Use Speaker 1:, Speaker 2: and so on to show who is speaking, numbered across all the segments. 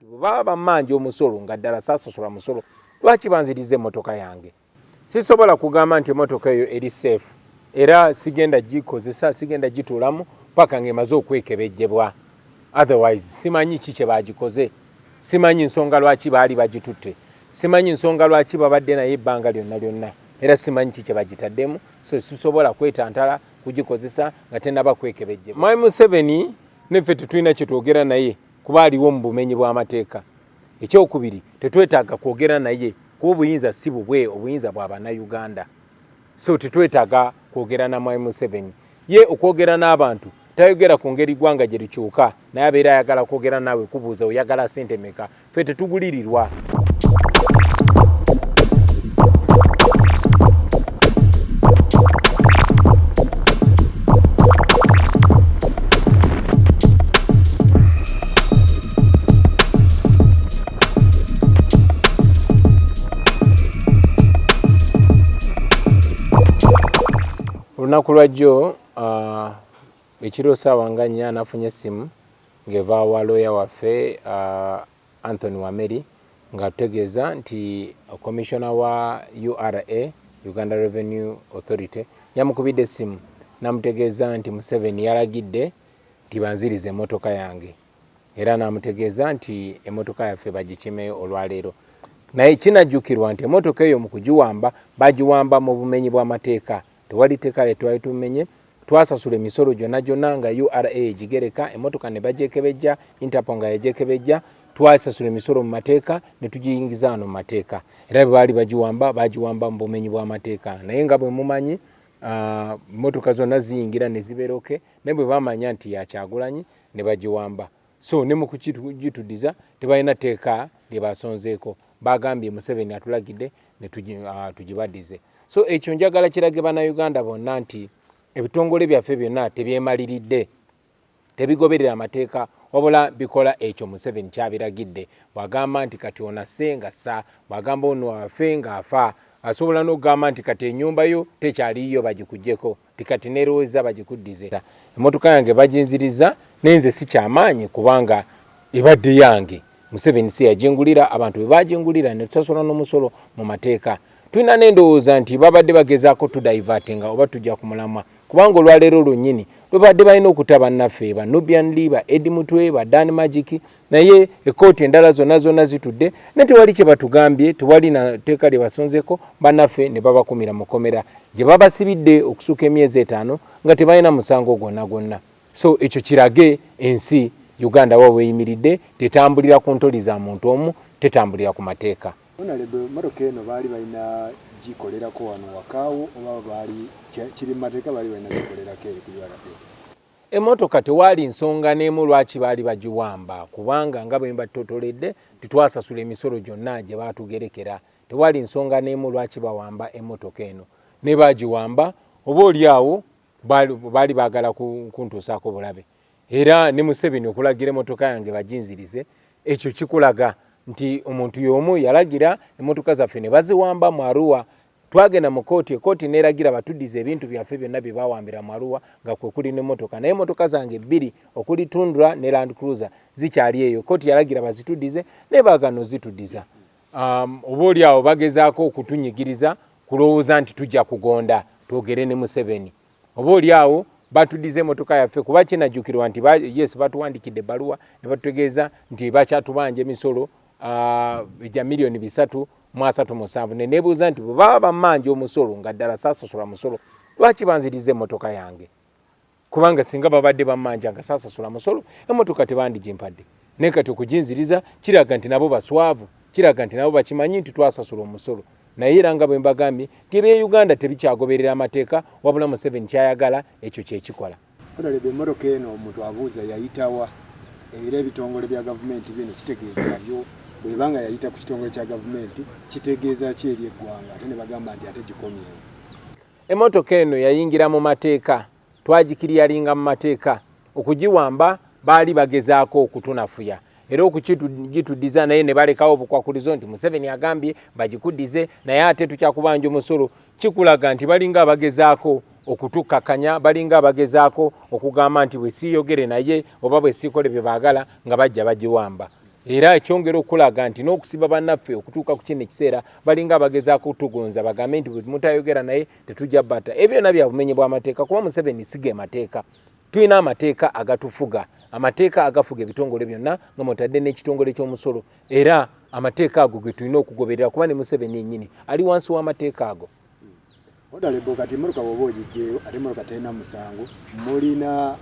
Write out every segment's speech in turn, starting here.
Speaker 1: Bwe baba bammanja omusolo nga ddala saasasula musolo, lwaki banziriza emmotoka yange? Sisobola kugamba nti emmotoka eyo eri safe era sigenda gikozesa, sigenda gituulamu paka ng'emaze okwekebejjebwa. Otherwise simanyi ki kye baagikoze, simanyi nsonga lwaki baali bagitutte, simanyi nsonga lwaki babadde nayo ebbanga lyonna lyonna era simanyi ki kye bagitaddemu, so sisobola kwetantala kugikozesa nga tennaba kwekebejjebwa. Mwami Museveni neffe tetulina kye twogera naye kuba aliwo mu bumenyi bw'amateeka. Ekyokubiri, tetwetaaga kwogera naye kuba obuyinza si bubwe, obuyinza bwa Bannayuganda. So tetwetaaga kwogera na Mwami Museveni. Ye okwogera n'abantu tayogera ku ngeri ggwanga gye likyuka, naye abeera ayagala kwogera naawe kubuuza oyagala ssente meka. Ffe tetugulirirwa. Olunaku lwajjo ekiro saawa nga nnya nafunye essimu ng'eva wa looya waffe Anthony Wameri ng'atutegeeza nti Commissioner wa URA, Uganda Revenue Authority, yamukubidde essimu n'amutegeeza nti Museveni yalagidde nti banzirize emmotoka yange era n'amutegeeza nti emmotoka yaffe bagikimeyo olwaleero. Naye kinajjukirwa nti emmotoka eyo mu kugiwamba bagiwamba mu bumenyi bw'amateeka. Tewali tteeka lye twali tumenye. Twasasula emisolo gyonna gyonna nga URA egigereka, emmotoka ne bagyekebejja, Interpol nga yagyekebejja. Twasasula emisolo mu mateeka ne tugiyingiza wano mu mateeka. Era bwe baali bagiwamba, baagiwamba mu bumenyi bw'amateeka. Naye nga bwe mumanyi, mmotoka zonna ziyingira ne zibeera okay, naye bwe bamanya nti ya Kyagulanyi ne bagiwamba. So ne mu kugitudiza tebalina tteeka lye basonzeeko. Baagambye Museveni atulagidde ne tugibaddize. So ekyo njagala kirage Bannayuganda bonna nti ebitongole byaffe byonna tebyemaliridde, tebigoberera amateeka, wabula bikola ekyo Museveni ky'abiragidde. Bw'agamba nti kati ono asse ng'assa, bw'agamba ono afe ng'afa, asobola n'okugamba nti kati ennyumba yo tekyali yiyo bagikuggyeko, nti kati neerowozza bagikuddize. Emmotoka yange baginzirizza naye nze si kyamaanyi kubanga ebadde yange. Museveni si yagingulira, abantu be baagingulira ne tusasula n'omusolo mu mateeka. Tulina n'endowooza nti babadde bagezaako tudivertinga oba tujja ku mulamwa kubanga olwaleero lwennyini lwe babadde balina okuta bannaffe ba Nubian Li, ba Eddie Mutwe, ba Dan Magic, naye ekkooti endala zonna zonna zitudde naye tewali kye batugambye, tewali na tteeka lye basonzeeko bannaffe ne babakumira mu kkomera gye babasibidde okusukka emyezi etaano nga tebalina musango gwonna gwonna. So ekyo kirage ensi Uganda wa weyimiridde, tetambulira ku ntoli za muntu omu, tetambulira ku mateeka.
Speaker 2: Honorable, mmotoka eno baali balina gikolerako wano wakaawo oba baali kiri mu mateeka baali balina gikolerako eri ku URA?
Speaker 1: Emmotoka tewaali nsonga n'emu lwaki baali bagiwamba kubanga nga bwe mbattotoledde nti twasasula emisolo gyonna gye baatugerekera. Tewaali nsonga n'emu lwaki bawamba emmotoka eno. Ne bagiwamba oba oli awo baali baagala kuntuusaako bulabe era ne Museveni okulagira emmotoka yange baginzirize ekyo kikulaga nti omuntu y'omu yalagira emmotoka zaffe ne baziwamba mu Arua. Twagenda mu kkooti, ekkooti n'eragira batuddize ebintu byaffe byonna bye baawambira mu Arua nga kwe kuli n'emmotoka, naye emmotoka zange bbiri okuli Tundra ne Land Cruiser zikyali eyo. Kkooti yalagira bazituddize naye baagaana ozituddiza. Oba oli awo bagezaako okutunyigiriza kulowooza nti tujja kugonda twogere ne Museveni. Oba oli awo batudiza emotoka yaffe kuba kinajjukirwa nti yes batuwandikidde ebbaluwa ne batutegeeza nti bakyatubanja emisolo egya 337,000,000 ne neebuuza nti bwe baba bammanja omusolo nga ddala saasasula musolo lwaki banziriza emmotoka yange? Kubanga singa babadde bammanja nga saasasula musolo emmotoka tebandigimpadde, naye kati okuginziriza kiraga nti nabo baswavu, kiraga nti nabo bakimanyi nti twasasula omusolo. Naye era nga bwe mbagambye nti ebya Uganda tebikyagoberera amateeka wabula Museveni ky'ayagala ekyo kye kikola.
Speaker 2: Honorable, emmotoka eno omuntu abuuza yayitawa era ebitongole bya gavumenti bino kitegeeza nabyo bw'eba nga yayita ku kitongole kya gavumenti kitegeeza ki eri eggwanga ate ne bagamba nti ate gikomyewo?
Speaker 1: Emmotoka eno yayingira mu mateeka, twagikiriyalinga mu mateeka. Okugiwamba baali bagezaako okutunafuya era okugitudiza naye ne balekawo obukwakulizo nti Museveni agambye bagikuddize naye ate tukyakubanja omusolo. Kikulaga nti balinga abagezaako okutukkakanya, balinga abagezaako okugamba nti bwe siiyogere naye oba bwe siikole bye baagala nga bajja bagiwamba. Era ekyongera okulaga nti n'okusiba bannaffe okutuuka ku kino ekiseera balinga abagezaako okutugonza, bagambe nti bwe mutayogera naye tetujja batta. Ebyo byonna bya bumenyi bw'amateeka, kuba Museveni si ge mateeka. Tulina amateeka agatufuga, amateeka agafuga ebitongole byonna nga mwotadde n'ekitongole ky'omusolo, era amateeka ago ge tulina okugoberera kuba ne Museveni yennyini ali wansi w'amateeka ago.
Speaker 2: Honorable, kati emmotoka bw'oba ogigyeyo ate emmotoka terina musango, mulina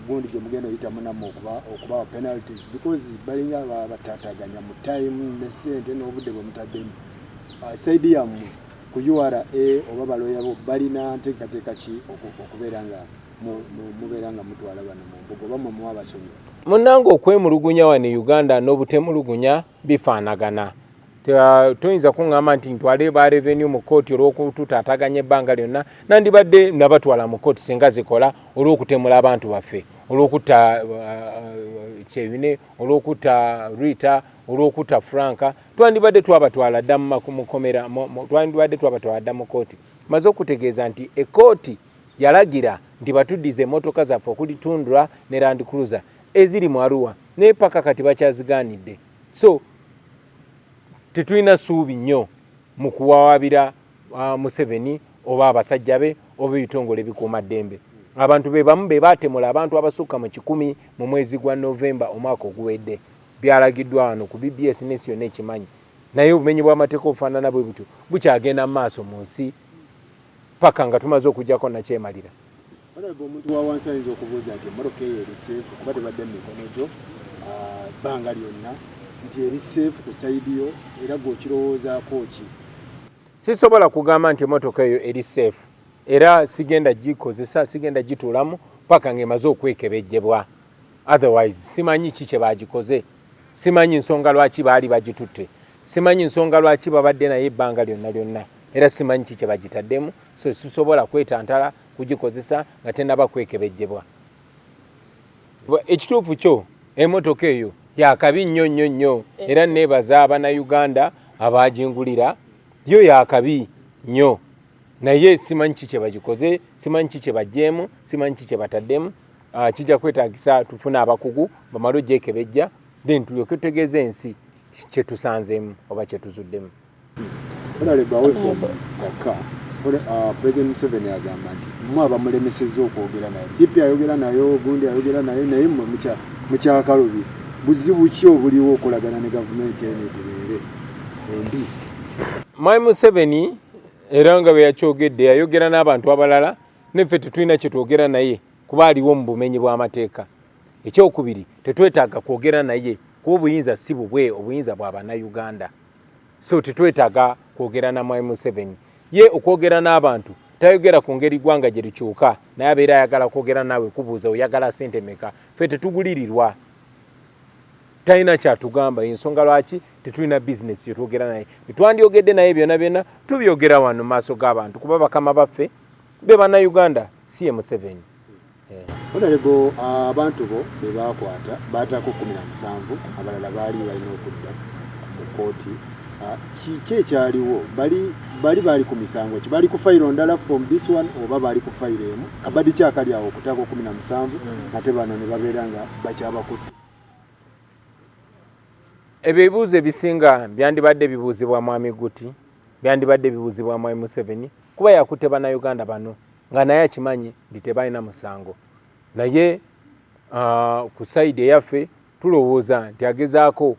Speaker 2: gundi gye mugenda oyitamu nammwe okubawa penalties, because balinga babataataganya mu time ne ssente n'obudde bwe mutaddemu. Side yammwe ku URA oba balooya bo balina nteekateeka ki okubeera nga mubeera nga mutwala bano mu mbuga oba mwe muwa basonyiwa?
Speaker 1: Munnange, okwemulugunya wano e Uganda n'obutemulugunya bifaanagana. Toyinza kuŋŋamba nti ntwale ba revenue mu kkooti olw'okututaataganya ebbanga lyonna. Nandibadde nabatwala mu kkooti singa zikola olw'okutemula abantu baffe, olw'okutta Kyebine, olw'okutta Rita, olw'okutta Franka. Twandibadde twabatwala dda mu kkomera, twandibadde twabatwala dda mu kkooti. Maze okutegeeza nti ekkooti yalagira nti batuddize emmotoka zaffe okuli Tundra ne Land Cruiser eziri mu Arua, naye paka kati bakyazigaanidde. So tetulina ssuubi nnyo mu kuwawaabira Museveni oba abasajja be oba ebitongole ebikuumaddembe. Abantu be bamu be baatemula abantu abasukka mu 100 mu mwezi gwa Novemba omwaka oguwedde. Byalagiddwa wano ku BBS n'ensi yonna ekimanyi. Naye obumenyi bw'amateeka obufaanana bwe butyo bukyagenda mu maaso mu nsi paka nga tumaze okuggyako nakyemalira.
Speaker 2: Honorable, omuntu wa wansi ayinza okubuuza nti emmotoka eyo eri safe kuba tebadde mu mikono gyo bbanga lyonna, nti eri safe ku side yo, era gwe okirowoozaako ki?
Speaker 1: Sisobola kugamba nti emmotoka eyo eri safe, era sigenda gikozesa, sigenda gituulamu paka ng'emaze okwekebejjebwa. Otherwise simanyi ki kye bagikoze, simanyi nsonga lwaki baali bagitutte, simanyi nsonga lwaki babadde naye ebbanga lyonna lyonna, era simanyi ki kye bagitaddemu. So sisobola kwetantala kugikozesa nga tenaba kwekebejjebwa. Ekituufu kyo emmotoka eyo yakabi nnyo nnyo nnyo, era neebaza Abannayuganda abaagingulira. Yo yakabi nnyo, naye simanyi ki kye bagikoze, simanyi ki kye baggyemu, simanyi ki kye bataddemu. Kijja kwetaagisa tufune abakugu bamale ogyekebejja, then tulyoke tutegeeze ensi kye tusanzeemu oba kye tuzuddemu.
Speaker 2: Honorable, away from the car, President Museveni agamba nti mmwe abamulemesezza okwogera naye. DP ayogera nayo, gundi ayogera naye, naye mmwe mukyakalubi. Buzibu ki obuliwo okolagana ne gavumenti eno etereere embi?
Speaker 1: Mwami Museveni era nga bwe yakyogedde, yayogera n'abantu abalala, neffe tetulina kye twogera naye kuba aliwo mu bumenyi bw'amateeka. Ekyokubiri, tetwetaaga kwogera naye kuba obuyinza si bubwe, obuyinza bwa Bannayuganda. So tetwetaaga kwogera na Mwami Museveni. Ye okwogera n'abantu tayogera ku ngeri ggwanga gye likyuka, naye abeera ayagala kwogera naawe kubuuza oyagala ssente meka. Ffe tetugulirirwa, talina kyatugamba. Ensonga lwaki tetulina bizinesi yetwogera naye. Tetwandyogedde naye byonna byonna tubyogera wano mu maaso g'abantu, kuba bakama baffe be Bannayuganda, si ye Museveni.
Speaker 2: Honorable, abantu bo be baakwata baataako 17, abalala baali balina okudda mu kkooti. Kiki ekyaliwo? Bali baali ku misango ki? Bali ku fayiro ndala from this one oba baali ku fayiro emu? Kabadi ki akali awo okutaako 17 ate bano ne babeera nga bakyabakutte?
Speaker 1: Ebyo ebibuuzo ebisinga byandibadde bibuuzibwa Mwami Guti, byandibadde bibuuzibwa Mwami Museveni, kuba yakutte Bannayuganda bano nga naye akimanyi nti tebalina musango. Naye ku side eyaffe tulowooza nti agezaako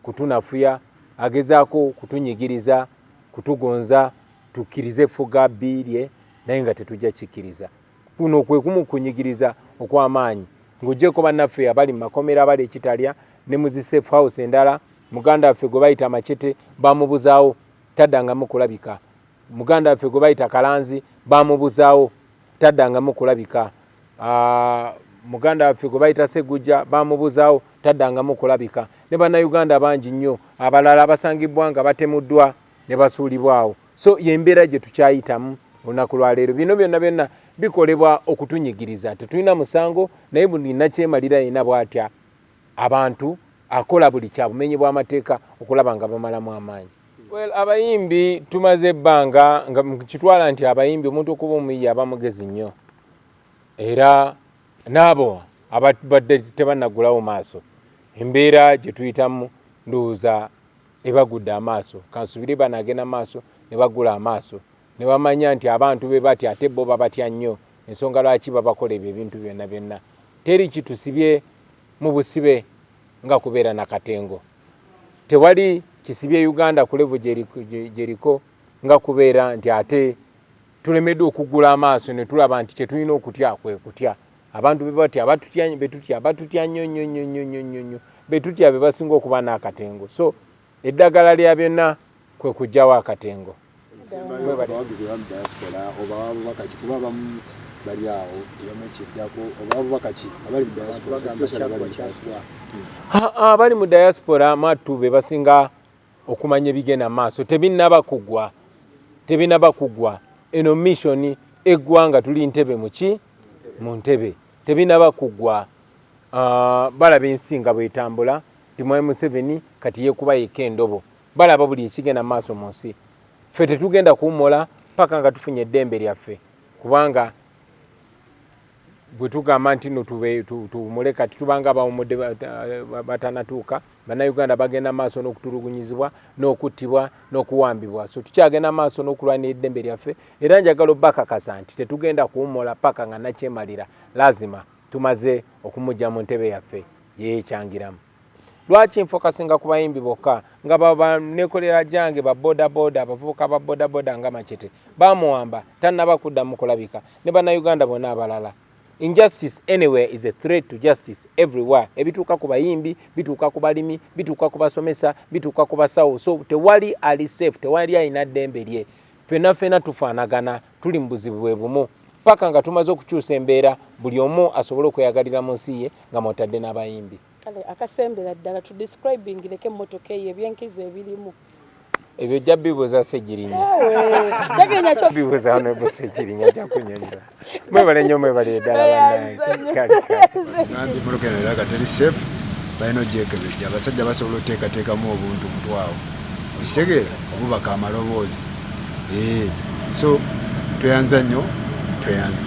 Speaker 1: kutunafuya, agezaako kutunyigiriza, kutugonza tukkirize effuga bbi lye, naye nga tetujja kikkiriza. Kuno kwe kumu kunyigiriza okw'amaanyi ng'oggyeko bannaffe abali mu makomera, abali ekitalya ne mu zi safe house endala. Muganda waffe gwe bayita Machete bamubuzaawo, taddangamu kulabika. Muganda waffe gwe bayita Kalanzi bamubuzaawo, taddangamu kulabika. Muganda waffe gwe bayita Segujja bamubuzaawo, taddangamu kulabika. Ne Bannayuganda bangi nnyo abalala abasangibwa nga batemuddwa ne basuulibwawo. So y'embeera gye tukyayitamu olunaku lwa leero. Bino byonna byonna bikolebwa okutunyigiriza. Tetulina musango, naye buli nakyemalira yenna bw'atya abantu, akola buli kya bumenyi bw'amateeka okulaba nga bamalamu amaanyi. Well, abayimbi tumaze ebbanga nga kitwala nti abayimbi, omuntu okuba omuyiyi aba mugezi nnyo, era n'abo ababadde tebannaggulawo maaso, embeera gye tuyitamu Ndowooza ebagudde amaaso, kansubire banagenda maaso ne bagula amaaso ne bamanya nti abantu be batya, ate bo babatya nnyo, ensonga lwaki babakola ebyo ebintu byonna byonna. Teri kitusibye mu busibe nga kubeera na katengo. Tewali kisibye Uganda ku level gyeriko nga kubeera nti ate tulemeddwa okugula amaaso ne tulaba nti kyetulina okutya kwe kutya. Abantu be batya batutya, betutya batutya nnyo nnyo nnyo nnyo nnyo nnyo nnyo, betutya be basinga okuba n'akatengo. So eddagala lya byonna kwe kuggyawo akatengo.
Speaker 2: Abawagizi ba mu diaspora obawa bubaka ki? Kuba abamu bali awo tebamanyi kiddako, obawa bubaka ki abali mu diaspora, especially abali mu diaspora?
Speaker 1: Abali mu diaspora mwattu be basinga okumanya ebigenda maaso. Tebinnaba kugwa, tebinnaba kugwa. Eno mission eggwanga tuli ntebe muki mu ntebe, tebinnaba kugwa. Balaba ensi nga bwetambula nti Mwami Museveni kati yeekuba yekka endobo, balaba buli ekigenda maaso mu nsi. Ffe tetugenda kuwummula paka nga tufunye eddembe lyaffe, kubanga bwe tugamba nti no tuwumule kati tubanga abawumudde batanatuuka. Bannayuganda bagenda maaso n'okutulugunyizibwa n'okuttibwa n'okuwambibwa, so tukyagenda maaso n'okulwanira eddembe lyaffe. Era njagala obbakakasa nti tetugenda kuwummula paka nga nakyemalira lazima tumaze okumujja mu ntebe yaffe gyeyekyangiramu. Lwaki nfokasinga ku bayimbi bokka nga banekolera jange ba bodaboda, abavubuka ba bodaboda nga Machete bamuwamba tannaba kuddamu kulabika, ne bannayuganda bonna abalala? Injustice anywhere is a threat to justice everywhere. Ebituuka ku bayimbi bituuka ku balimi, bituuka ku basomesa, bituuka ku basawo. So tewali ali safe, tewali alina ddembe lye. Ffenna ffenna tufaanagana, tuli mu buzibu bwe bumu paka nga tumaze okukyusa embeera buli omu asobole okweyagalira mu nsi ye nga mwotadde n'abayimbi.
Speaker 3: Kale akasembera ddala, tu describing leko emmotoka eyo, ebyenkizo ebirimu.
Speaker 1: Ebyo ojja bibuuza Ssegirinya.
Speaker 3: Ssegirinya kyo
Speaker 1: bibuuza honorable Ssegirinya, ajja kunyonyola. Mwebale nnyo, mwebalire ddala bannange. Kale kale.
Speaker 2: Gambye emmotoka eno eraga teri safe, balina ogyekebejja. Abasajja basobola oteekateekamu obuntu mutwawo, okitegeera, obubaka amaloboozi. So tweyanza nnyo, tweyanza.